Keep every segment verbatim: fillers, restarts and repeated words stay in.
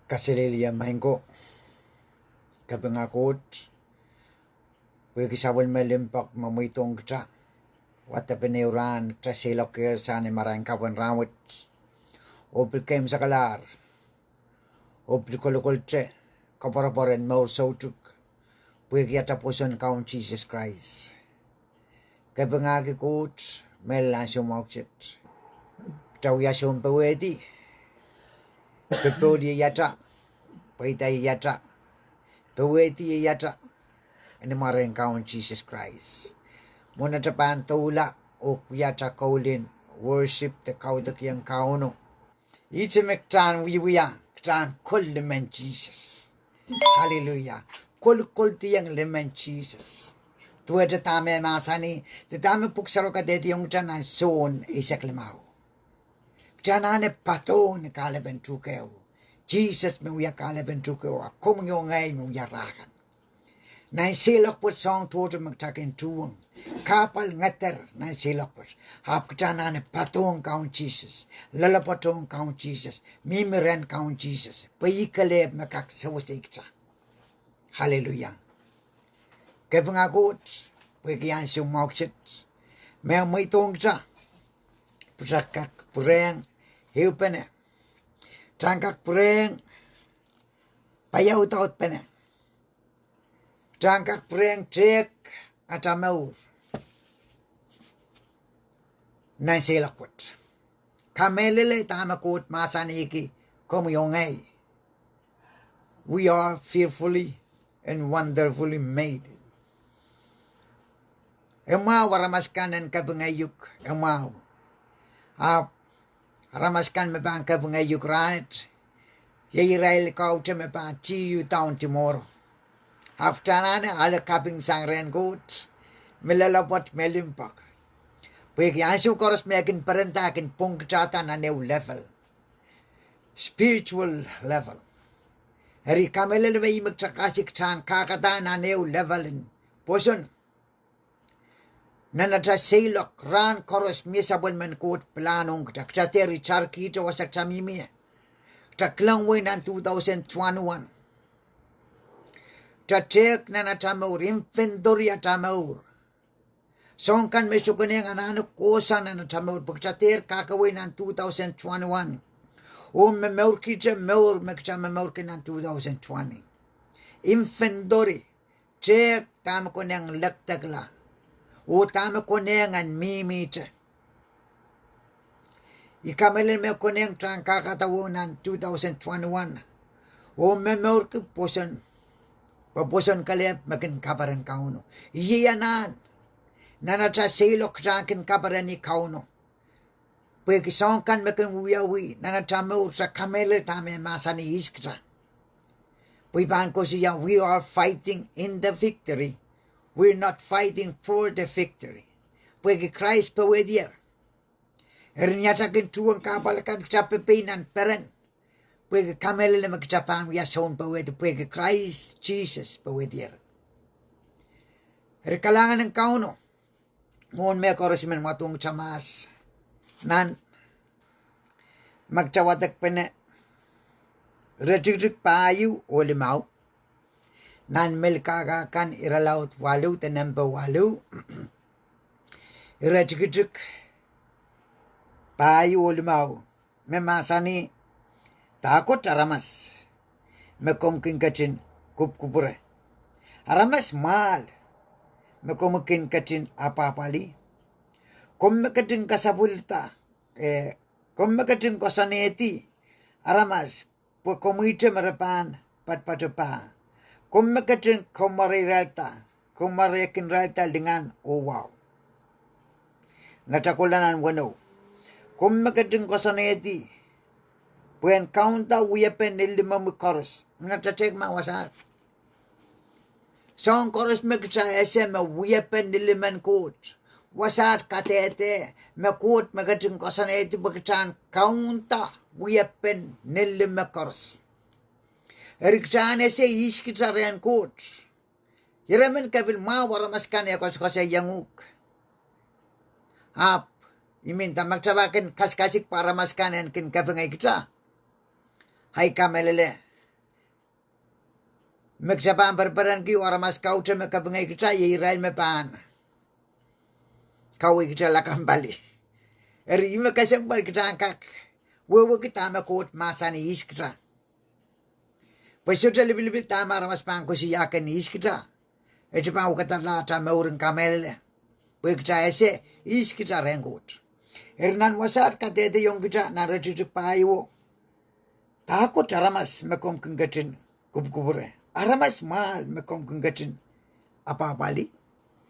Kaselehlie maing ko, kapinga Koht, pwehki sapwellime limpoak me mweidohng kita, wadek pene rahn kita seiloakehr sang ni marain kapw en rahnwet, oh pil keimwsakalahr, oh pil kolokolte koapworopwor en mour soutuk, pwehki atail pwoson Kaun Sises Krais. Kapingahki Koht, mehlel ansou mwahu kiset. Kita wia sounpowehdi, popohl ieiata, pweida ieiata, powehdi ieiata, ni mwaren Kaun Sises Krais. Mwohn atail pahn doula oh wia atail koulin worship de kaudokiong Kauno, ihte me kita en wiewia, kita en kol limen Sises. Aleluia. Kolkoldiong limen Sises. Duwehte dahme e mahsanih, de dahme Pwuhk Sarawi kadehdehiong kita nan Sohn eisek limau. Kita anahne patohng ni kahlepen tuhkehu. Sises me wia kahlepen tuhkehu, a komwi oh ngehi me wia rah kan. Nan seiloak wet soahng tohto me kita kin tuhwong, kahpwal ngeder nan seiloak wet. Ahpw kita anahne patohng Kaun Sises, loalopwoatohng Kaun Sises, mihmi rehn Kaun Sises, pwe ih kelehpw me kak sewese kita. Aleluia. Kapinga Koht, pwehki ansou mwahu kiset me e mweidohng kita, pwe kita kak pwurehng ehupene, kita en kak pwurehng paiaudaudpene, kita en kak pwurehng tehk atail mour nan seiloak wet. Kamehlele dahme Koht mahsanihki komwi oh ngehi. We are fearfully and wonderfully made. E mwahu aramas kan en kapinga uhk, e mwahu. Ahpw aramas kan me pahn kapinga uhk rahnwet, iei irail kaute me pahn tear you down tomorrow. Ahpw kita anahne ale kaping sang rehn Koht me loalopwoat, me limpoak, pwehki ansou koaros me e kin perenda e kin pwongkitahda nan ehu level, spiritual level. Eri kamehlele me ih me kita kasik, kita en kakada nan ehu level en pwoson. Nan atail seiloak, rahn koaros mie sapwellimen Koht pilahn ong kita, kita dehr itarkihte wasa kita mihmi ie. Kita kilenglahng nan two thousand twenty-one. Kita tehk nan atail mour, inventory atail mour. Soahng kan me sohte konehng anahne kohsang nan atail mour pwe kita dehr kakawei nan two thousand twenty-one oh momourkihte mour me kita momourki nan two thousand twenty. Inventory, tehk dahme konehng lekdekla oh dahme konehng en mihmihte. I kamehlele me konehng kita en kakada nan two thousand twenty-one oh momourki pwoson, pwe pwoson kelehpw me kin kaperen Kauno. Iei anahn, nan atail seiloak kita en kin kapereni Kauno, pwehki soahng kan me kin wiawi nan atail mour, kita kamehlele dahme e mahsanih ihs kita. Pwe I pahn koasoia, we are fighting in the victory, we are not fighting for the victory. Pwehki Krais powehdier. Eri ni atail kin tuhwong kahpwal akan, kita pepein nan peren, pwehki kamehlele me kita pahn wia sounpowehdi pwehki Krais Sises powehdier. Eri kalahngan en Kauno mwohn mehkoaros I men mwadohng kita mahs nan, ma kita wadekpene, iretikitik pahieu oh limau, nan Melkahka kan irelaud waluh de nempe waluh, iretikitik pahieu oh limau, me mahsanih, dahkot aramas me komw kin ketin kupwukupwure? Aramas mwahl me komw kin ketin apwahpwalih? Komw me ketin kasapwilda, eh, komw me ketin koasoanehdi aramas pwe komwihte me re pahn patopato pah? Komw me ketin koumwareirailda, koumwarehkin irailda lingan oh wahu? Nata kohla nan weneu. Komw me ketin koasoanehdi pwe en kaunda wiepen lilimomwi koaros? Nata tehk ma wasaht. Soahng koaros me kita ese me wiepen lilimen Koht, wasaht kadehde me Koht me ketin koasoanehdi pwe kita en kaunda wiepen lilime koaros. Eri kita en ese ihs kita rehn Koht. Ire men kepil mwahu aramas kan e koasokoasoiong uhk. Ahpw I men nda ma kita pahn kin kasikasik pwe aramas kan en kin kapinga kita, ahi kamehlele me kita pahn perperenki oh aramas kaute me kapingehi kita, iei irail me pahn kawehi kita lakapw pali. Eri ih me kesempwal kita en kak wehwehki dahme Koht mahsanih ihs kita. Pwe sohte lipilipil dahme aramas pahn koasoia ken ihs kita, e sohte pahn wekidala atail mour en kamehlele, pwe kita ese ihs kita rehn Koht. Eri nan wasaht kadehdehiong kita nan iretikitik pahiowo, dahkot aramas me komw kin ketin kupwukupwure, aramas mwahl me komw kin ketin apwahpwalih,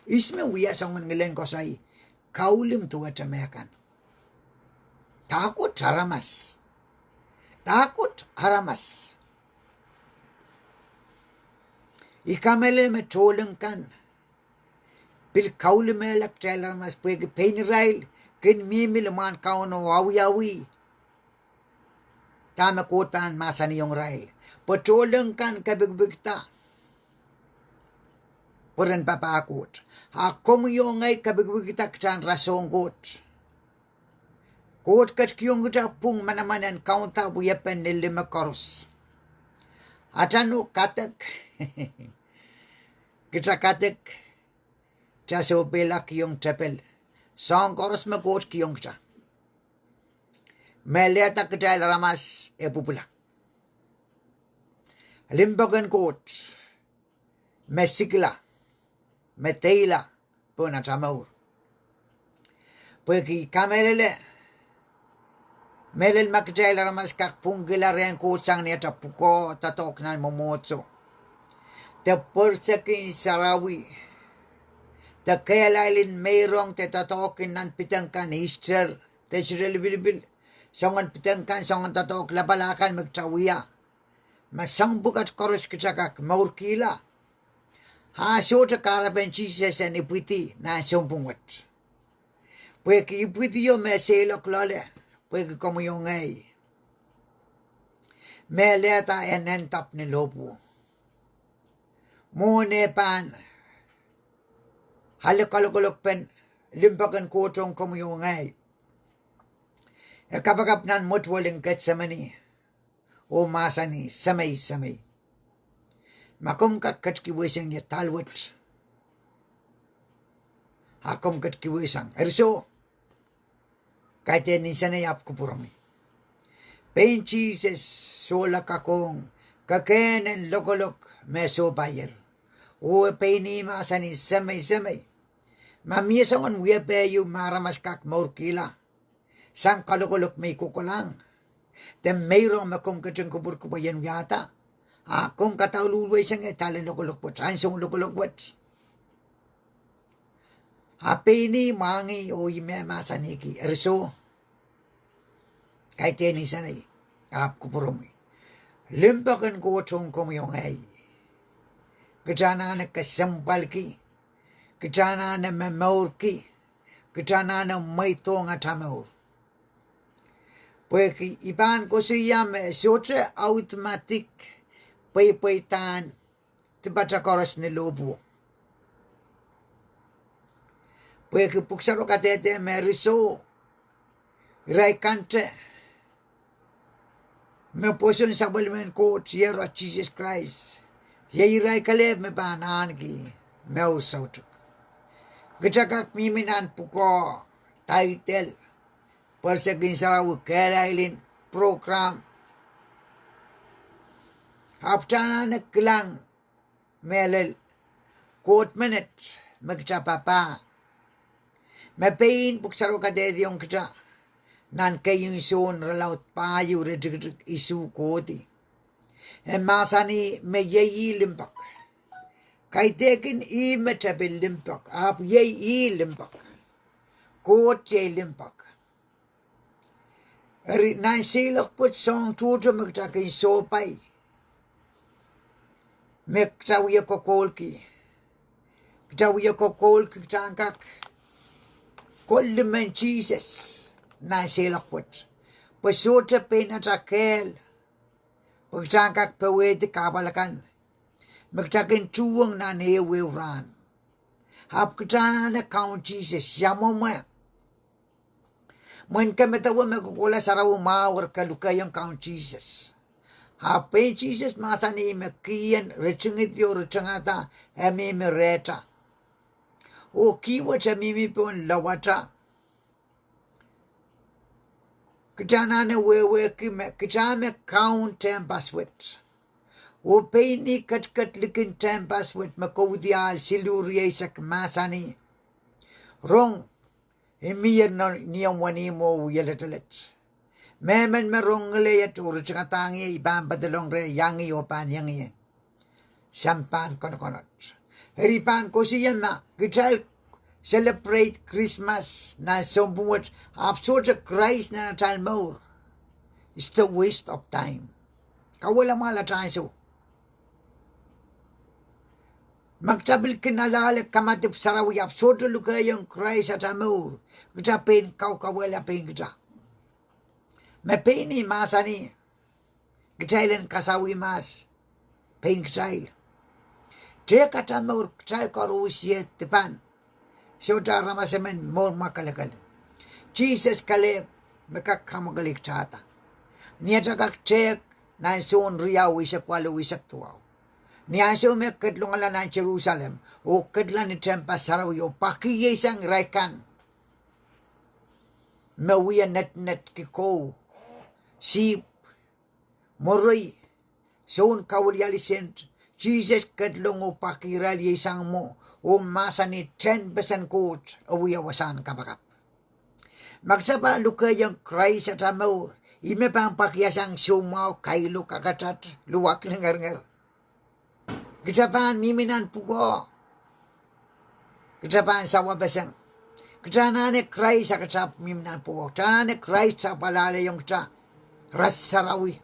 ihs me wia soangen ngilen koasoi, kaulim duwehte mehkan. Dahkot aramas, dahkot aramas. I kamehlele me tohlen kan pil kaulimehla kitail aramas pwehki pein irail kin mihmi limwahn Kauno, awiawih dahme Koht pahn mahsanihong irail. Pwe tohlen kan kepikipikda pwe ren papah Koht. A komwi oh ngehi kepikipikda kita en rasohng Koht. Koht ketikihong kita pwung manaman en kaunda wiepen ni lime koaros. Atail nohn kadek, kita kadek, kita sohpeilahkihong tepel. Soahng koaros me Koht kihong kita, me lelehda kitail aramas, e pwupwula. Limpoak en Koht me sikila, me deila pohn atail mour. Pwehki I kamehlele, mehlel ma kitail aramas kak pwungkihla rehn Koht sang ni atail pwukoa doadoahk nan mwomwohdiso, de pwerisek en sarawi, de kehlail en meirong de doadoahk en nan pidek kan, Easter, de sohte lipilipil soangen pidek kan, soangen doadoahk lapala kan me kita wia, ma soahng pwukat koaros kita kak mourkihla, a sohte kahrepen Sises en ipwidi nan sounpwong wet. Pwehki ipwidio me seiloak loale pwehki komwi oh ngehi, me lelehda en endap ni lohpwuo, mwohn eh pahn ale kalokolokpen limpoak en Koht ong komwi oh ngehi. E kapakap nan mwetuwel en Ketsemeni oh mahsanih, Semei, Semei, ma komw kak ketikihwei sang ie dahl wet, a komw ketikihwei sang. Eri soh, kaidehn insenei ahpw kupwuromwi, pein Sises sohla kakohng kekehn en lokolok me sohpeier, oh e pein ih mahsanih, Semei, Semei, ma mie soangen wiepe ieu me aramas kak mourkihla sang kalokolok me I kohkohlahng, de meirong me komw ketin kupwurki pwe I en wiahda, a komw kadaulohwei sang ie dahl en lokolok wet, ansoun lokolok wet? A pein ih mwahngih oh ih me mahsanihki. Eri soh, kaidehn insenei ahpw kupwuromwi, limpoak en Koht ong komwi oh ngehi. Kita anahne kesempwalki, kita anahne momourki, kita anahne mweidohng atail mour. Pwehki I pahn koasoia me sohte automatic pweipweidahn dipata koaros ni lohpwuo. Pwehki Pwuhk Sarawi kadehde me eri soh, irail kante me pwoson sapwellimen Koht, iei Sises Krais, iei irail kelehpw me pahn ahneki mour soutuk. Kita kak mihmi nan pwukoa, title, pwerisek en sarawi, kehlail en program, ahpw kita anahne kilang mehlel Koht menet me kita papah, me pein Pwuhk Sarawi kadehdehiong kita nan keieun Sohn irelaud pahieu, iretikitik isuh kohdi. E mahsanih me iei ih limpoak. Kaidehkin ih me tepil limpoak, ahpw iei ih limpoak. Koht iei limpoak. Eri nan seiloak wet, soahng tohto me kita kin sohpai, me kita wie kokoulki, kita wie kokoulki kita en kak kol limen Sises nan seiloak wet, pwe sohte pein atail kehl, pwe kita en kak powehdi kahpwal akan me kita kin tuhwong nan ehuehu rahn. Ahpw kita anahne kaun Sises ia mwomwe. Mwein ke medewe me kohkohla sarawi mwahu, eri ke lukehiong kaun Sises, Ahpw pein Sises mahsanih me kiheng ritingidi oh ritingada e mihmi rehta. Oh kihwet e mihmi pohn lawata. Kita anahne wehwehki me kita me kaun tehnpas wet. Oh pein ih ketiket likin tehnpas wet me kaudiahl siluh rieisek mahsanih: Rong, I mier ni omw wenihmw oh wie letelet. Mehmen me rong ngilei et oh ritingadahng ie, I pahn pedolong reh, iang ih oh pahn iang ie. Sampah konokonot. Eri pahn koasoia ma kitail celebrate Krismas nan sounpwong wet ahpw sohte Krais nan atail mour, it's the waste of time. Kauwehla mwahl atail ansou. Ma kita pil kin alehdi kamadipw sarawi ahpw sohte lukehiong Krais atail mour, kita pein kaukauwehla pein kita. Me pein ih mahsanih, kitail en kasawih mahs, pein kitail. Tehk atail mour kitail koaros dipan. Sohte aramas emen mour mwakelekel. Sises kelehpw me kak kamwakelei kitahda. Ni atail kak tehk nan Sohn riau, eisek waluh, eisek duwau, ni ansou me e kedlongala nan Serusalem oh kedla ni tehnpas sarawi oh pwakieisang irail kan me wia netnet, kikou, sihpw, mwuroi, soun kauwilialisen, Sises kedlong oh pwakih irail ieisang mwo oh mahsanih tehnpesen Koht e wia wasahn kapakap. Ma kita pahn lukehiong Krais atail mour, ih me pahn pwakiasang soumwahu, kailok, akatat, luwak, lingeringer. Kita pahn mihmi nan pwukoa, kita pahn sawapeseng. Kita anahne Krais a kita mihmi nan pwukoa. Kita anahne Krais, kita pahn alehdiong kita ras sarawi.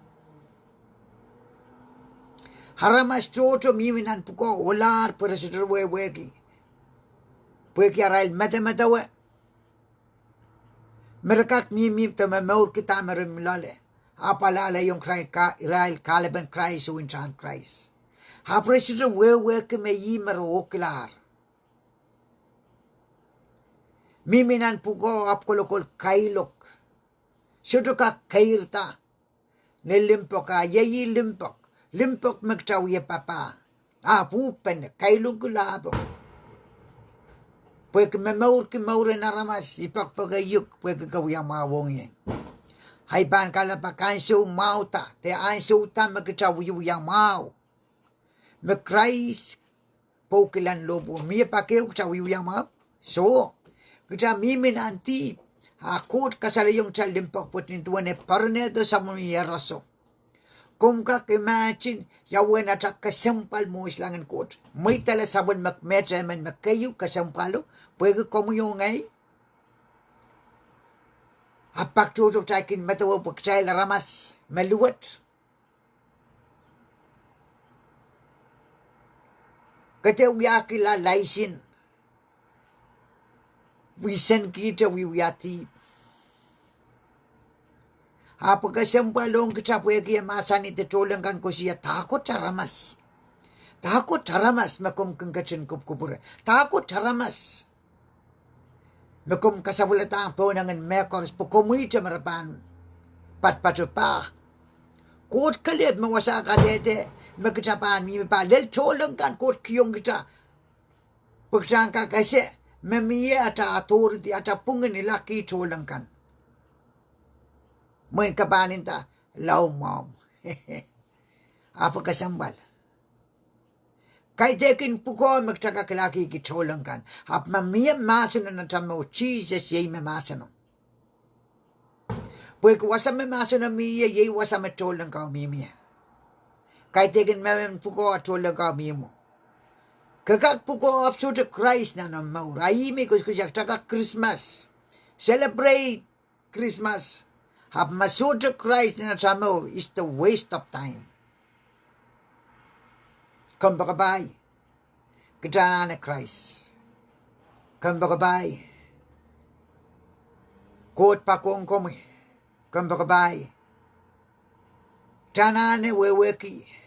Aramas tohto mihmi nan pwukoa ohlahr pwe re sohte wehwehki, pwehki arail medemedewe me re kak mihmi de momourki dahme re mi loale, ahpw alehdiong irail kahlepen Krais oh ntahn Krais. Ahpw re sohte wehwehki me ih me re ohkilahr. Mihmi nan pwukoa ahpw kolokol kailok, sohte kak keirda ni limpoak, a iei ih limpoak, limpoak me kita wie papah, ahpw uhpene kailongki lahpo. Pwehki momourki mour en aramas, I poakpoake uk pwehki ke wia mwahu ong ie. Ahi pahn kalelapak ansou mwahula de ansou da me kita wiewia mwahu, me Krais pwoukilang lohpwuo. Mie pak ehu kita wiewia mwahu? Soh. Kita mihmi nan dihp, a Koht kasalehiong kita limpoak pwoat nin duwen e poaronehdo sapwellime ieroso. Komw kak imagine ia uwen atail kesempwal mwohn langin Koht? Mweidala sapwellime mehte emen me keieu kesempwalo pwehki komwi oh ngehi. Ahpw pak tohto kitail kin medewe pwe kitail aramas me luwet. Ke dehr wiahkihla laisin, wisen kihte wiewia dihp. Ahpw kesempwal ong kita pwehki e mahsanih de tohnleng kan koasoia, dahkot aramas, dahkot aramas me komw kin ketin kupwukupwure? Dahkot aramas me komw kasapwuladahng pohnangin mehkoaros pwe komwihte me re pahn patopato pah? Koht kelehpw me wasa kadehde me kita pahn mihmi pah. Lel tohnleng kan Koht kihong kita pwe kita en kak ese me mie atail authority, atail pwungen ilahki tohnleng kan. Mwein ke pahn nda, lao mwahu. Ahpw kesempwal. Kaidehkin pwukoa me kita kak ilahkihki tohnleng kan. Ahpw ma mie mahseno nan atail mour, Sises iei me mahseno. Pwehki wasa me mahseno mie, iei wasa me tohnleng kan mihmie. Kaidehkin mehmen pwukoa, tohnleng kan mihmwo. Ke kak pwukoa ahpw sohte Krais nan omw mour, a ih me I koasoakoasoia, kita kak Krismas, celebrate Krismas, ahpw ma sohte Krais nan atail mour, it's the waste of time. Kompoakepahi, kita anahne Krais. Kompoakepahi, Koht poakohng komwi. Kompoakepahi, kita anahne wehwehki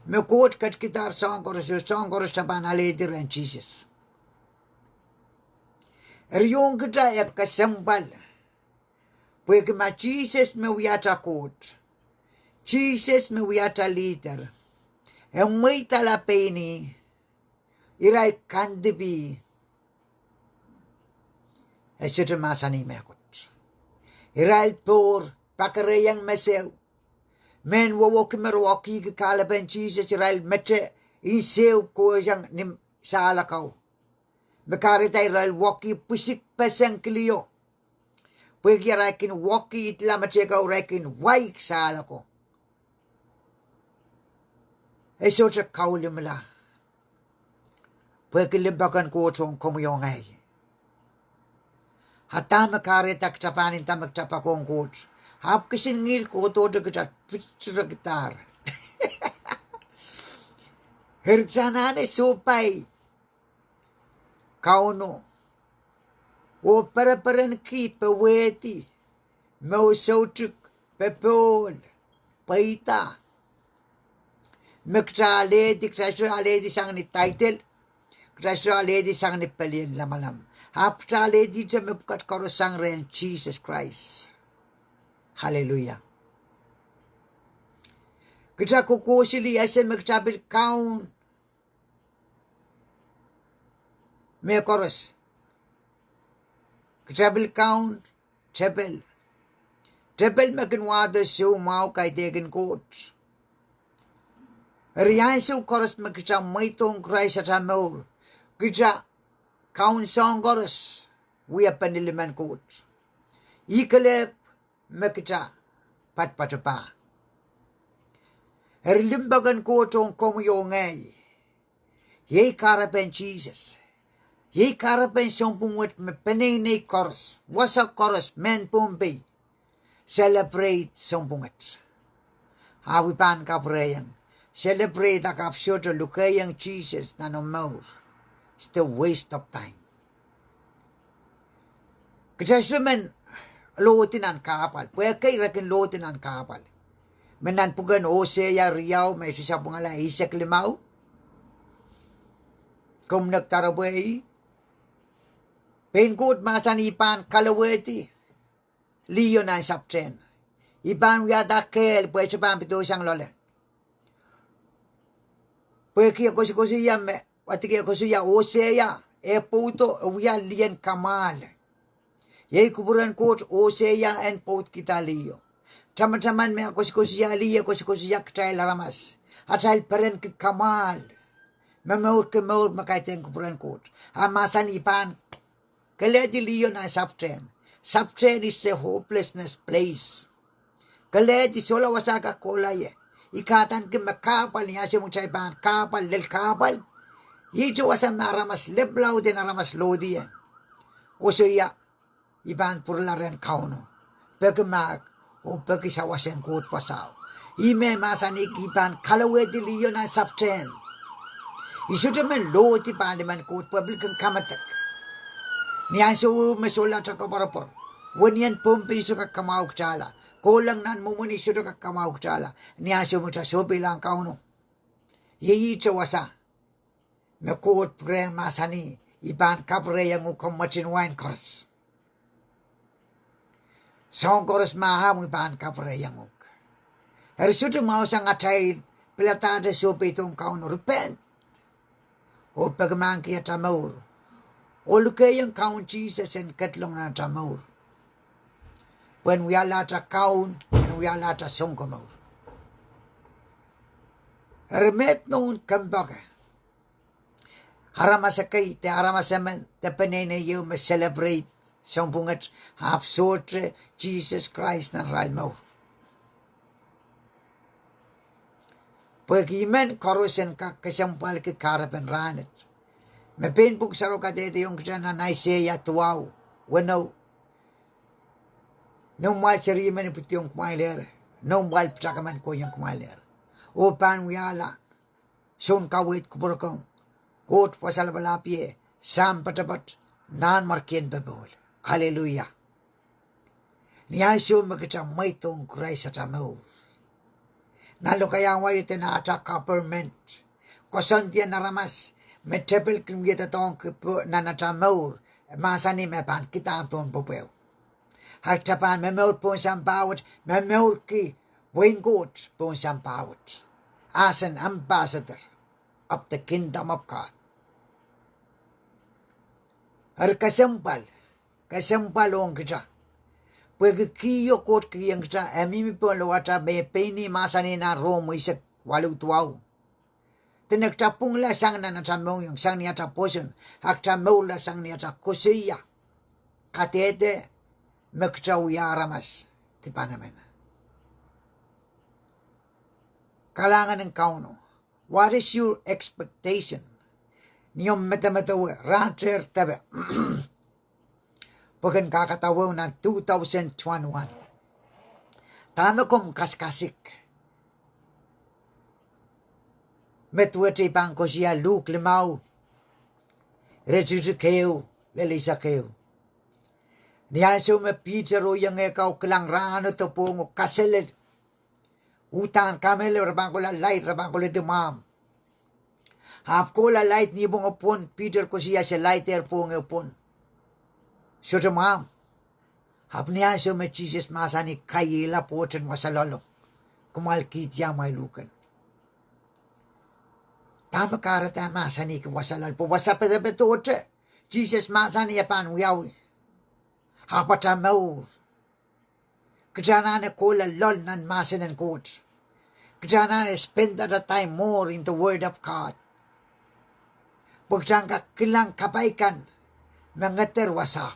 me Koht ketikihdahr soahng koaros, soahng koaros kita pahn alehdi rehn Sises. Eri ong kita e kesempwal, pwehki ma Sises me wiahda Koht, Sises me wia ata leader, e mweidala pein ih, irail kandipih, e sohte mahsanih mehkot. Irail pohr, pakerehiong me seo. Mehn wowoki me re wekihki kahlepen Sises, irail mete, nseo kohsang ni sahloko. Me kahrehda irail wekih pwisikpeseng kilio. Pwehki arail kin wekihla mete ko, irail kin waik sahloko. E sohte kaulimala. Pwehki limpoak en Koht ong komwi oh ngehi. A dahme kahrehda kita pahn nda me kita poakohng Koht? Ahpw kisin ngihl kohdohte kita pitirekdahr. Eri kita anahne sohpai Kauno oh pereperenki, powehdi, mour soutuk, popohl, pweida. Me kita alehdi, kita sohte alehdi sang ni title, kita sohte alehdi sang ni pelien lamalam. Ahpw kita alehdihte mepwukat koaros sang rehn Sises Krais. Hallelujah. Kita kokohseli ese me kita pil kaun mehkoaros. Kita pil kaun tepel. Tepel me kin wahdo soumwahu kaidehkin Koht. Eri ansou koaros me kita mweidohng Krais ata mour, kita kaun soahng koaros wia penilimen Koht. Ih kelehpw me kita patopato pah. Eri limpoak en Koht ong komwi oh ngehi. Iei kahrepen Sises. Iei kahrepen sounpwong wet me peneinei koaros, wasa koaros, mehn Pohnpei celebrate sounpwong wet. Ahpw I pahn kapwurehiong, celebrate a ke ahpw sohte lukehiong Sises nan omw mour, it's a waste of time. Kita sohte men lohdi nan kahpwal, pwe ekei re kin lohdi nan kahpwal. Me nan pwuken Oseia riau, me sohte sapwungala eisek limau. Komw nek doaropwe ih? Pein Koht mahsanih I pahn kalowehdi liho nan sapwtehn. I pahn wiahda kehl pwe e sohte pahn pedoisang loale. Pwehki e koasoakoasoia me, wadek e koasoia Oseia, e pwoudo, e wia lien kamwahl. Iei kupwuren Koht Oseia en pwoudkihda liho. Tamataman me e koasoakoasoia lih, e koasoakoasoia kitail aramas. Atail perenki kamwahl. Momourki mour me kaidehn kupwuren Koht. A mahsanih I pahn kelehdi liho nan sapwtehn. Sapwtehn is a hopelessness place. Kelehdi, sohla wasa ka kohla ie. I kahdaneki me kahpwal, ni ansou me kitail pahn kahpwal, lel kahpwal, ihte wasa me aramas, lepwulahten aramas lohdi ie. Koasoia, I pahn pwurala rehn Kauno. Peki mahk, oh peki sawas en Koht wasao. Ih me mahsanih I pahn kalowehdi liho nan sapwtehn. I sohte men lohdi pahn limen Koht pwe pil kin kamedek. Ni ansou me sohla te koapworopwor, wenihmwen Pohnpei I sohte kak kamwahu kitailla. Kohleng nan mwomwen I sohte kak kamwahu kitailla. Ni ansou me kita sohpeilahng Kauno, iei ihte wasa me Koht pwurehng mahsanih, I pahn kapwurehiong uhk komw mwet en wain koaros. Soahng koaros me ahmw I pahn kapwurehiong uhk. Eri sohte mwahu sang atail piladahte sohpeidohng Kauno, repent, oh peki mahkki ata mour, oh lukehiong Kaun Sises en ketilong nan ata mour, pwehn wiahla ata kaun, en wiahla ata sounkomour. Eri met nohn kempoake aramas ekei de aramas emen de peneinei ieu me celebrate sounpwong wet, ahpw sohte Sises Krais nan arail mour. Pwehki I men koaros en kak kesempwalki kahrepen rahnwet me pein Pwuhk Sarawio kadehdehiong kita nan Aiseia duwau, weneu: Noumwail seri men I pwurehdiong kumwailehr, noumwail pwutako men kohiong kumwailehr. Oh pahn wiahla sounkaweid kupwurokong, Koht Wasa Lapalahpie, Sahm Poatopoat, Nanmwarkien Popohl. Aleluia. Ni ansou me kita mweidohng Krais ata mour, nan lokaiahn wai de nan ata government, koasoandien aramas me tepil kin wia doadoahngki nan ata mour, mahsanih me pahn kidahng pohn pwopweo. Ahpw kita pahn momour pohn sampah wet, momourki Wehin Koht pohn sampah wet, as an ambassador of the kingdom of God. Eri kesempwal, kesempwal ong kita. Pwehki kihong Koht, kihong kita, e mihmi pohn lohatail me pein ih mahsanih nan Rom eisek waluh duwau. Dene kita pwungla sang nan ata mohngiong, sang ni ata pwoson, a kita mourla sang ni ata koasoia, kadehde me kita wia aramas dipan emen. Kalahngan en Kauno. What is your expectation? Ni omw medemedewe, rahn dehr depe, pwehn kakadawehn nan two thousand twenty-one. Dahme komw kasikasik? Me duwehte I pahn koasoia Luk limau, iretikitik ehu lel eisek ehu. Ni ansou me Piter oh iengehkau kilang rahno de pwong oh kaselel, uhdahn kamehlele, re pahn kohla lait, re pahn koledi mwahmw. Ahpw kohla lait ni pwong pwon, Piter koasoia se lait ehr pwong ehu pwon, sohte mwahmw. Ahpw ni ansou me Sises mahsanih, Kaiehla pwohten wasa loalo, kumwail kihdi amwail uhken. Dahme kahrehda mahsanihki wasa loal? Pwe wasa pedepedohte Sises mahsanih e pahn wiawi. Ahpw ata mour, kita anahne kohla loal nan mahsen en Koht. Kita anahne spend ata time more in the word of God, pwe kita en kak kilang kapai kan me ngeder wasao.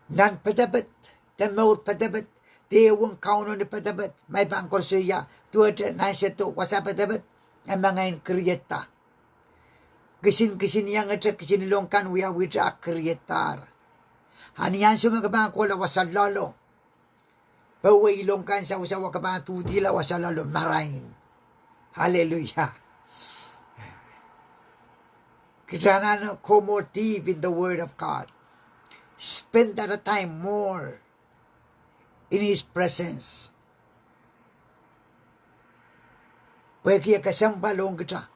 Nan pedeped, de mour pedeped, de ehuong Kauno ni pedeped, ma I pahn koasoia, duwehte nan sehdo, wasa pedeped e mengei en kiriedda. Kisin, kisin iangete, kisin ilong kan wiawihte a kirieddahr. A ni ansou me ke pahn kohla wasa loalo, powe ilong kan sawasawa, ke pahn duhdihla wasa loalo marain. Aleluia. Kita anahne go more deep in the word of God. Spend that time more in his presence. Pwehki e kesempwal ong kita.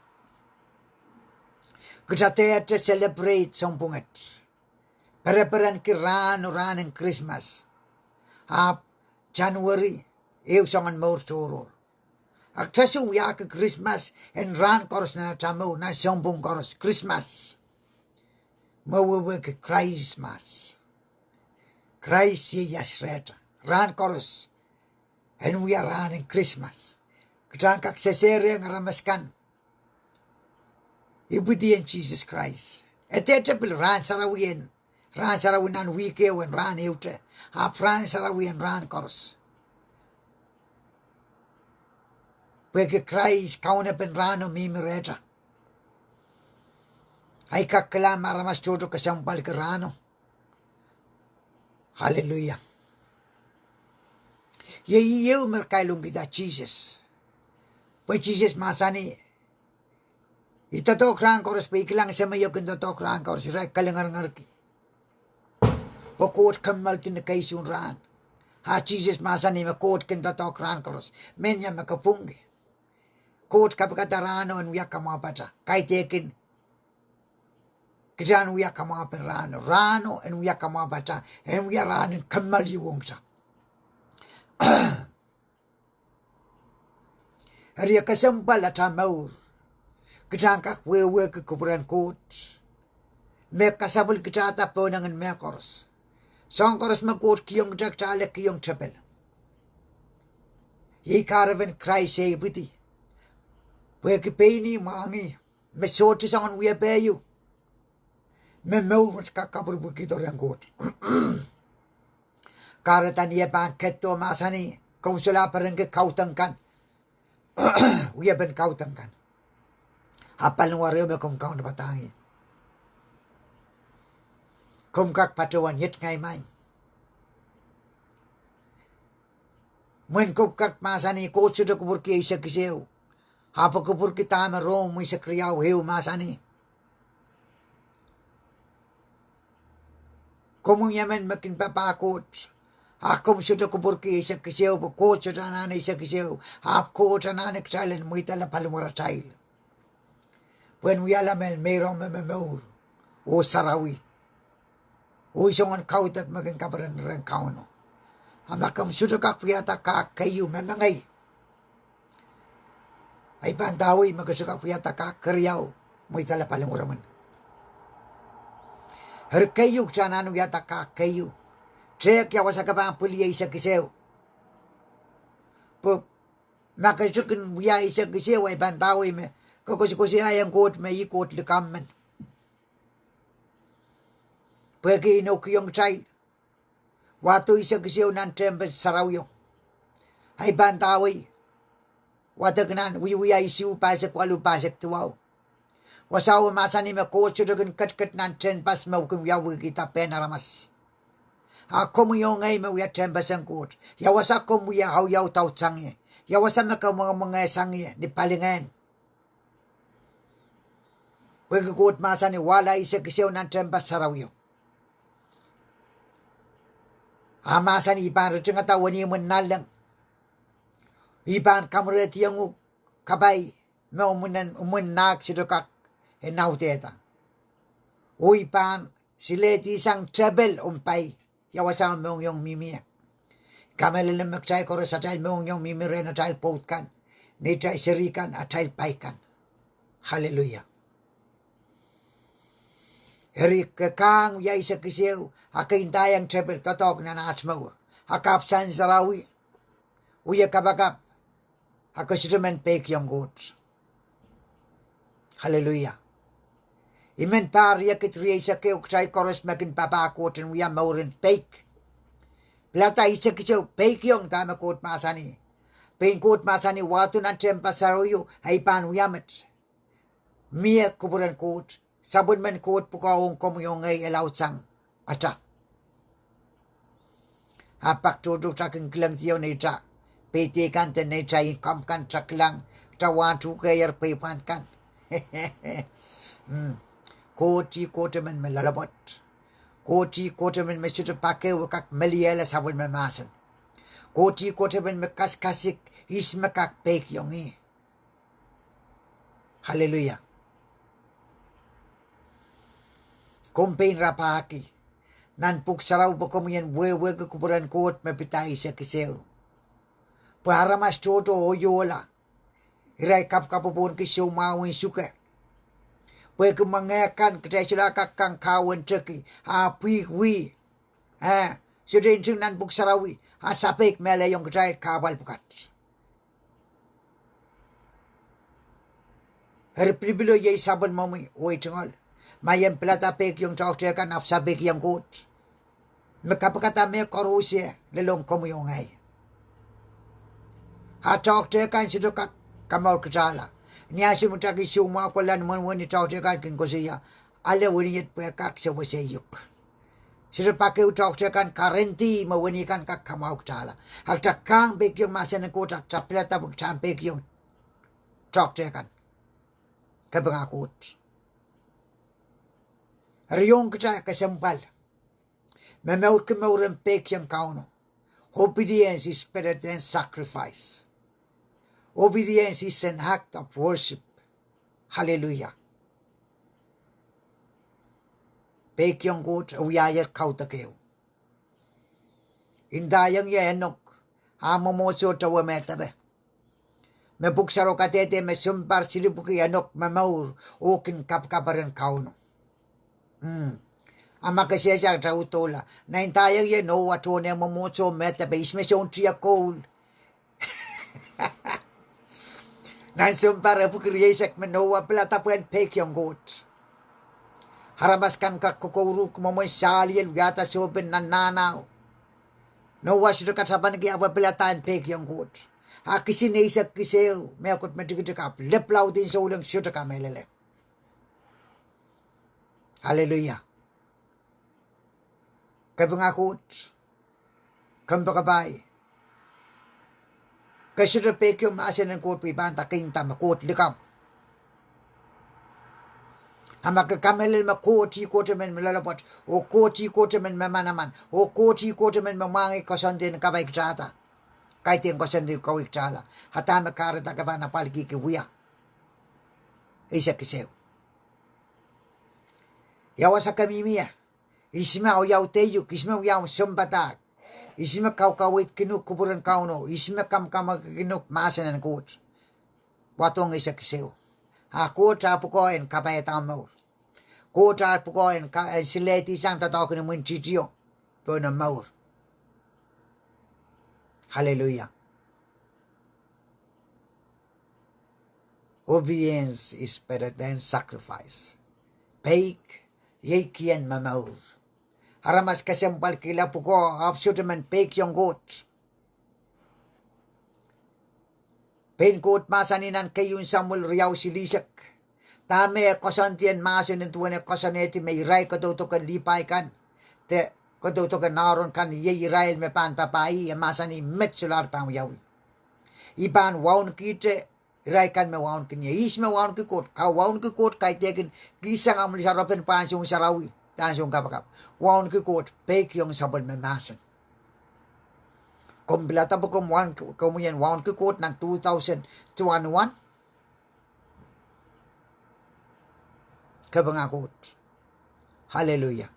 Kita dehte celebrate sounpwunget, pereperenki rahno, rahn en Krismas. Ahpw January ehu soangen mour tohrohr. A kita soh wiahki Krismas en rahn koaros nan ata mour, nan sounpwung koaros, Krismas. Me wehwehki Krais mahs. Krais ieias rehta. Rahn koaros en wia rahn en Krismas. Kita en kak sesehrehng aramas kan ipwidi en Sises Krais. E dehte pil rahn sarawi en, rahn sarawi nan wihk ehu en rahn ehute, ahpw rahn sarawi en rahn koaros. Pwehki Krais kaunepen rahno mihmi rehta. Ahi kak kilang me aramas tohto kesempwalki rahno. Aleluia. Iei ih ehu me kailongkihda Sises. Pwe Sises mahsanih, I doadoahk rahn koaros pwe I kilang Semeo kin doadoahk rahn koaros, irail kalingalingarki. Pwe Koht kommoaldi ni keisuhn rahn. A Sises mahsanih me Koht kin doadoahk rahn koaros. Mehnia me kapwungki. Koht kapikada rahno en wia kamwahpata. Kaidehkin kita en wia kamwahpen rahno. Rahno en wia kamwahpata. En wia rahn en kommoal ong kita. Eri e kesempwal ata mour, kita en kak wehwehki kupwuren Koht, me kasapwil kitahda pohnengen mehkoaros. Soahng koaros me Koht kihong kita, kita ale kihong tepel. Iei kahrepen Krais e ipwidi. Pwehki pein ih mwahngih, me sohte soangen wiepe ieu, me mour wet kak kapwurpwurkihdo rehn Koht. Kahrehda ni e pahn ketido mahsanih, komw solahr perenki kaudok kan, wiepen kaudok kan. A paliwar ehu me komw kaunopadahng ih. Komw kak patohwan iet ngehi maing. Mwein komw kak mahsanih Koht sohte kupwurki eisek isuh, ahpw e kupwurki dahme Rom eisek riau ehu mahsanih. Komwi emen me kin papah Koht, a komw sohte kupwurki eisek isuh, pwe Koht sohte anahne eisek isuh, ahpw Koht anahne kitail en mweidala paliwaratail. Pwehn wiahla mehn meirong me momour oh sarawi, oh soangen kaudok me kin kaperen rehn Kauno. A ma komw sohte kak wiahda kak keieu, me mengei. Ei pahn dahwei me ke sohte kak wiahda kak keriau, mweidala pali mwuromwen. Eri keieu, kitail anahne wiahda kak keieu. Tehk ia wasa ke pahn pwili eisek iseu. Pwe ma ke sohte kin wia eisek iseu, ei pahn dahwei me ke koasokoasoiaiong Koht me ih Koht likamw men. Pwehki inoukiong kitail wahdo eisek iseu nan tehnpas sarawio. Ei pahn dahwei, wadek nan Wiewia isuh, pahisek waluh, pahisek duwau. Wasao mahsanih me Koht sohte kin ketiket nan tehnpas me kin wiawihkihda pehn aramas. A komwi oh ngehi me wia tehnpas en Koht, ia wasa komw wia auiaudau sang ie? Ia wasa me ke mwenge-, mwengehsang ie ni palingehn? Pwehki Koht mahsanih wahla eisek iseu nan tehnpas sarawio. A mahsanih I pahn ritingada wenihmwen nanleng. I pahn kamwerehdiong uhk kapai me imwin, imwin nahk sohte kak en audehda. Oh I pahn silehdihsang tepel omw pai ia wasa omw mohngiong mihmi ie. Kamehlele me kitail koaros atail mohngiong mihmi rehn atail pwoud kan, neitail seri kan, atail pai kan. Aleluia. Eri ke kahng wia eisek iseu, a ke ndaiong tepel doadoahk nan aht mour, a ke ahpw sansarawi, wie kapakap, a ke sohte men peikiong Koht. Aleluia. I men pahr riekid rieisek ehu kitail koaros me kin papah Koht en wia mouren peik. Pilada eisek iseu, peikiong dahme Koht mahsanih. Pein Koht mahsanih wahdo nan tehnpas sarawio, ei pahn wia met. Mie kupwuren Koht, sapwellimen Koht pwukoa ong komwi oh ngehi, e laudsang atail. A pak tohto kitail kin kilangdiong neitail peidei kan de neitail income kan, kitail kilang, kitail wahn tuhkehier pweipwand kan. Koht ih Koht emen me loalopwoat. Koht ih Koht emen me sohte pak ehu e kak meliehla sapwellime mahsen. Koht ih Koht emen me kasikasik ihs me kak peikiong ih. Aleluia. Komw pein rapahki nan pwuhk sarawi pwe komwi en wehwehki kupwuren Koht me pid eisek iseu. Pwe aramas tohto oiohla, irail kapwkapwopwohnki soumwahu en suke. Pwehki mwenge kan kitail solahr kak kang kahwenteki, a pwihk wih, eh, sohte nting nan pwuhk sarawi, a sapeik mehlehiong kitail kahpwal pwukat. Eri pilipilo iei sapwellimomwi oh ei tungoal. Ma I en pilada peikiong toahkte kan ahpw sapeikiong Koht, me kapikada mehkoaros lelohng komwi oh ngehi. A toahkte kan sohte kak kamour kitailla. Ni ansou me kitail kin soumwahu kohlahng wenihmwen, toahkte kan kin koasoia, ale wenihmw pwe kak sewese uhk. Sohte pak ehu toahkte kan karendi me wenihmw kan kak kamwahu kitailla. A kitail kang peikiong mahsen en Koht, a kitail pilada pwe kitail en peikiong toahkte kan. Kapinga Koht. Eri ong kitail kesempwal me mourki mouren peikiong Kauno. Obedience is better than sacrifice. Obedience is an act of worship. Aleluia. Peikiong Koht e wiahier kaudok ehu. I ndaiong ie Enok, ah mwomwohdiso towe me depe, me pwuhk sarawio kadehde me sounpar silipwuki Enok momour oh kin kapikaperen Kauno. A ma ke sehse a kitail udoula, I ndaiong ie Noah tohn eh mwomwohdiso me depe, ihs me soun tiahk koul. Nan sounpar epwiki rieisek me Noah pilada pwehn peikiong Koht. Aramas kan kak kokouruhki mwomwen sahliel, wiahda sohpen nan nahnao. Noah sohte katapaniki, ahpw e pilada en peikiong Koht. A kisin eisek iseu, mehkot me tikitik ahpw lepin laud en souleng, sohte kamehlele. Aleluia. Kapinga Koht. Kompoakepahi. Ke sohte peikiong mahsen en Koht pwe I pahn nda, ke nda me Koht likamw. A ma ke kamehlele me Koht ih Koht emen me loalopwoat, oh Koht ih Koht emen me manaman, oh Koht ih Koht emen me mwahngih koasoandi en kapai kitailda, kaidehn koasoandi en kaweid kitailla, a dahme kahrehda ke pahn apwaliki wia eisek iseu? Ia wasa ke mihmi ie? Ihs me auiaudei uhk? Ihs me wia sounpadahk? Ihs me kaukaweidkin uhk kupwuren Kauno? Ihs me kamwakamwakkin uhk mahsen en Koht? Wadohng eisek eiseo. A Koht ah pwukoa en kapaiada mour. Koht ah pwukoa en ka-, en silehdi sang doadoahk en imwintihtio pohn omw mour. Hallelujah. Obedience is better than sacrifice. Peik iei kien momour. Aramas kesempwalkihla pwukoa ahpw sohte men peikiong Koht. Pein Koht mahsanih nan keieun Samuel riau silihsek, dahme e koasoandi en mahsen en duwen e koasoanehdi me irail kadaudoken Lipai kan, de kadaudoken Aaron kan, iei irail me pahn papah ih, e mahsanih met solahr pahn wiawi. I pahn waunekihte irail kan me wauneki ie. Ihs me wauneki Koht? Kau wauneki Koht, kaidehkin kihsang omw lisaropen pwe en soun sarawi, pwe en soun kapakap. Wauneki Koht, peikiong sapwellime mahsen. Komw pilada pwe komw waun-, komw en wauneki Koht nan two thousand twenty-one? Kapinga Koht. Hallelujah.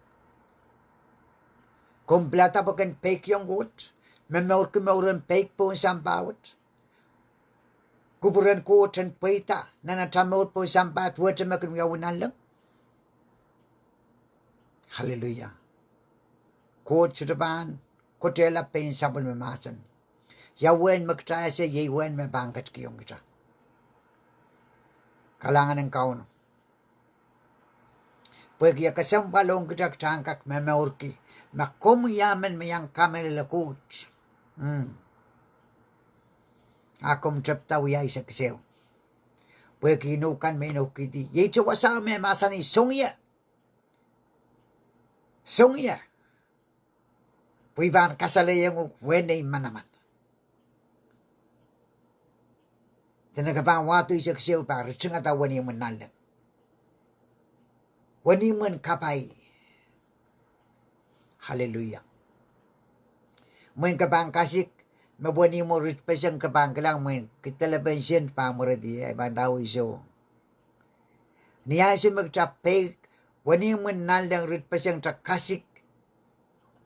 Komw pilada pwe ken peikiong Koht, momourki mouren peik pohn sampah wet? Kupwuren Koht en pweida nan atail mour pohn sampah duwehte me kin wiawi nanleng? Hallelujah. Koht sohte pahn kotehla pein sapwellime mahsen. Ia uwen me kitail ese, iei uwen me pahn ketikihong kitail. Kalahngan en Kauno. Pwehki e kesempwal ong kitail, kitail en kak momourki me komwi emen me iang kamehlele Koht, mm, a komw tepda wia eisek eiseo. Pwehki inou kan me inoukihdi, ieite wasao me mahsanih, song ie, song ie, pwe I pahn kasalehiong uhk wenei manaman. Dene ke pahn wahdo eisek eiseo, pahn ritingada wenihmwen nanleng, wenihmwen kapai. Hallelujah. Mwein ke pahn kasik me wenihmwo ritpeseng, ke pahn kilang mwein kidelepen sent pahn mweredi, e pahn ndahwei soh. Ni ansou me kitail peik wenihmwen nanleng ritpeseng, kitail kasik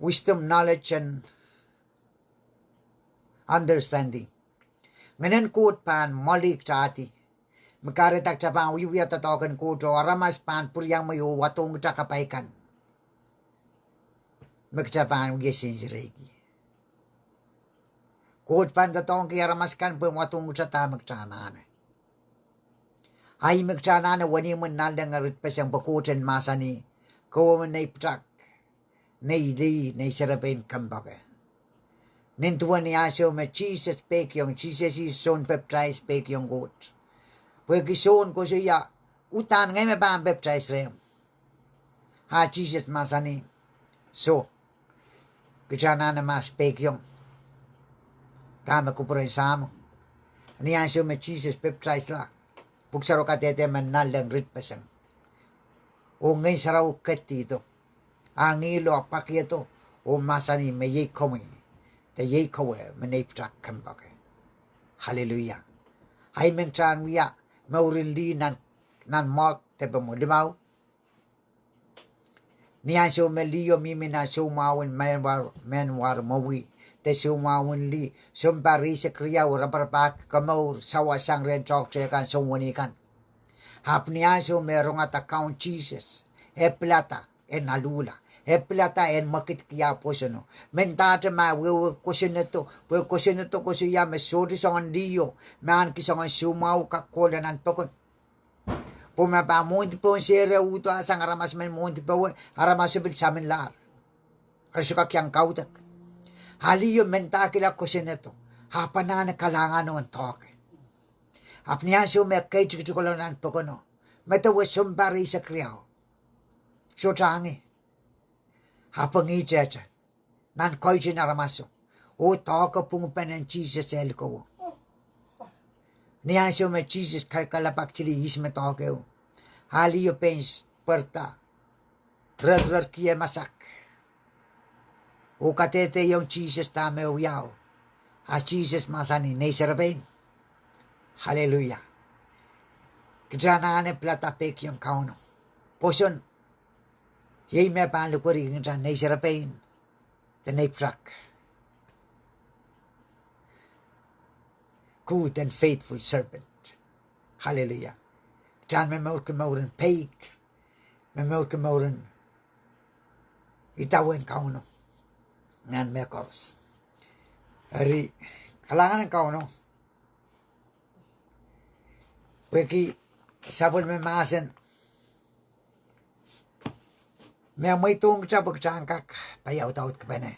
wisdom, knowledge, and understanding. Ngehnen Koht pahn mwoalehkitaildi, me kahrehda kitail pahn wiewia doadoahk en Koht oh aramas pahn pwuriamwei oh wadohng kitail kapai kan me kitail pahn wie sensereiki. Koht pahn doadoahngki aramas kan pwe wadohng kitail dahme kitail anahne. A ih me kitail anahne wenihmwen nanleng ritpeseng, pwe Koht en mahsanih, kowe me nei pwutak, nei lih, nei serepein kompoake. Nin duwen ni ansou me Sises peikiong, Sises ih Sohn Pepdais peikiong Koht. Pwehki Sohn koasoia, uhdahn ngehi me pahn pepdais rehmw. A Sises mahsanih, soh, kitail anahne mahs peikiong dahme kupwuren Sahmo. Ni ansou me Sises pepdaisla, Pwuhk Sarawio kadehde me nanleng ritpeseng, oh Ngehn Sarawi ketidihdo, a ngihlo, a pwakihdo, oh mahsanih me iei komwi, de iei kowe me nei pwutak kompoake. Hallelujah. A I men kitail en wia mouren lih nan, nan Mark dipemw limau. Ni ansou me liho mihmi nan soumwahun mehn war, mehn war mwowi, de soumwahun lih, sounpar eisek riau raparapahki komour sawas sang rehn toahkte kan, soun wenihmwo kan. Ahpw ni ansou me rongada Kaun Sises, e pilada en aluhla, e pilada en mwekidki ah pwosono. Mendahte ma e wehwehki kosonnedo, pwe kosonnedo koasoia me sohte soangen liho, me ahneki soangen soumwahu kak kohla nan pokon. Pwe ma pahn mwohndi pohn sehse, uhdo ah sang aramas men mwohndi powe, aramaso pil saminlahr, re sohte kak iang kaudok. A liho mendahkihla kosonnedo, ahpw anahne kalahnganohn doahke. Ahpw ni ansou me e ketiketiko nan pokono, medewe sounpar eisek riau sohte angi, ahpw e ngihtehte nan koitin aramaso, oh doahke pwungpen en Sises e likowo. Ni ansou me Sises kalkalapakki lih ihs me doahke, a liho pein pwerda rerrerki e masak, oh kadehdehiong Sises dahme e wiahu. A Sises mahsanih, nei serepein. Hallelujah. Kitail anahne pilada peikiong Kauno. Pwoson iei me pahn likwerih kitail, nei serepein, de nei pwutak. good and faithful servant. Hallelujah. Kitail en momourki mouren peik, momourki mouren idawehn Kauno nan mehkoaros. Eri, kalahngan en Kauno pwehki sapwellime mahsen me mweidohng kitail pwe kitail en kak paiaudaudkipene.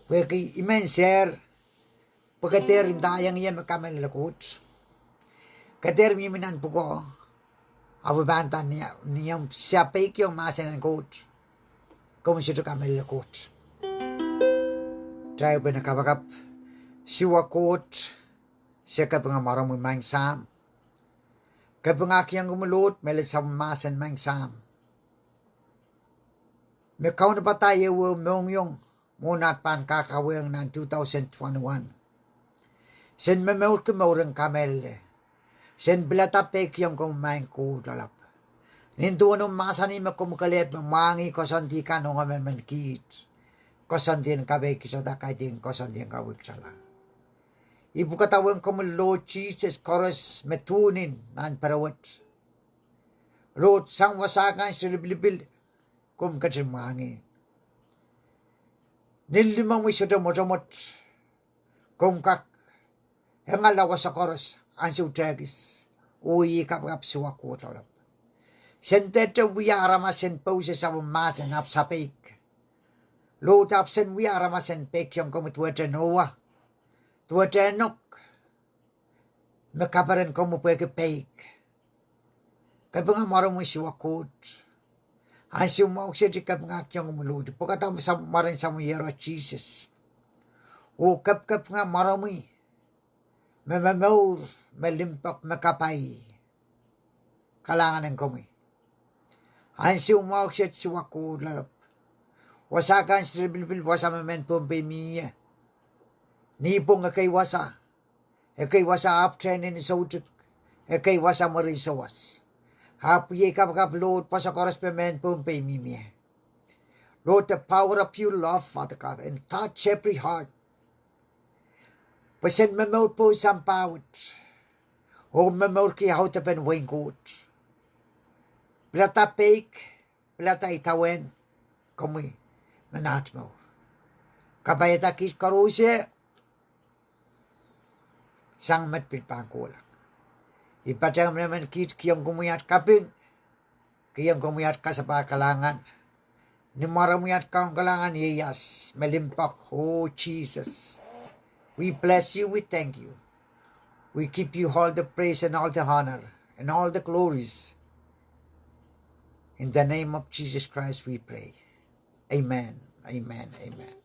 Pwehki I men sehr, pwe ke dehr ndaiong ie me kamehlele Koht. Ke dehr mihmi nan pwukoa, ahpw pahn nda ni, ni omw peikiong mahsen en Koht, komw sohte kamehlele Koht. Kitail pahn kapakap. Siwa Koht, se kapinga mwaromwi Maing Sahm. Kapinga kihong komwi Lord mehlel sapwellime mahsen Maing Sahm, me kaunopada ehuehu mohngiong mwohn at pahn kakawehng nan two thousand twenty-one. Sen momourki mouren kamehlele. Sen pilada peikiong komwi Maing Koht Lapalap. Nin duwen omw mahsanih me komw kelehpw me mwahngih koasoandi kan ong emenemen kiht, koasoandi en kapeikihsada, kaidehn koasoandi en kaweikihsala. I pwukadawehng komwi Lord Sises koaros me tuhnin nan pere wet. Lord, sang wasa kan sohte lipilipil, komw ketin mwahngih. Ni limomwi sohte mwotomwot, komw kak engala wasa koaros ansou tehkis. Oh I kapakap Siwa Koht Lapalap, sen dehte wia aramas en pousehla sapwellime mahsen ahpw sapeik. Lord, ahpw sen wia aramas en peikiong komwi duwehte Noah, duwehte Enok, me kaperen komwi pwehki peik. Kapinga mwaromwi Siwa Koht. Ansou mwahu kiset I kapinga kihong komwi Lord, pwukada mwaren Sahm Iehros Sises, oh kapikapinga mwaromwi me momour, me limpoak, me kapai. Kalahngan en komwi. Ansou mwahu kiset Siwa Koht Lapalap, wasa kan sohte lipilipil, wasa me mehn Pohnpei mihmi ie. Nipwong ekei wasa, ekei wasa ahpw tehn en soutik, ekei wasa mwurin sawas. Ahpw I kapakap Lord, wasa koaros me mehn Pohnpei mihmi ie, Lord, the power of your love, Father God, and touch every heart, pwe sen momour pohn sampah wet, oh momourki audepen wehin Koht. Pilada peik, pilada idawehn komwi nan aht mour. Kapaiada kiht koaros sang met pil pahn kohla. I patehng emenemen kiht kihong komwi at kaping, kihong komwi at kasapahl kalahngan. Ni mwaromwi at Kaun kalahngan ieias me limpoak, oh Sises, we bless you, we thank you. We give you all the praise and all the honor and all the glories. In the name of Jesus Christ we pray. Amen. Amen. Amen.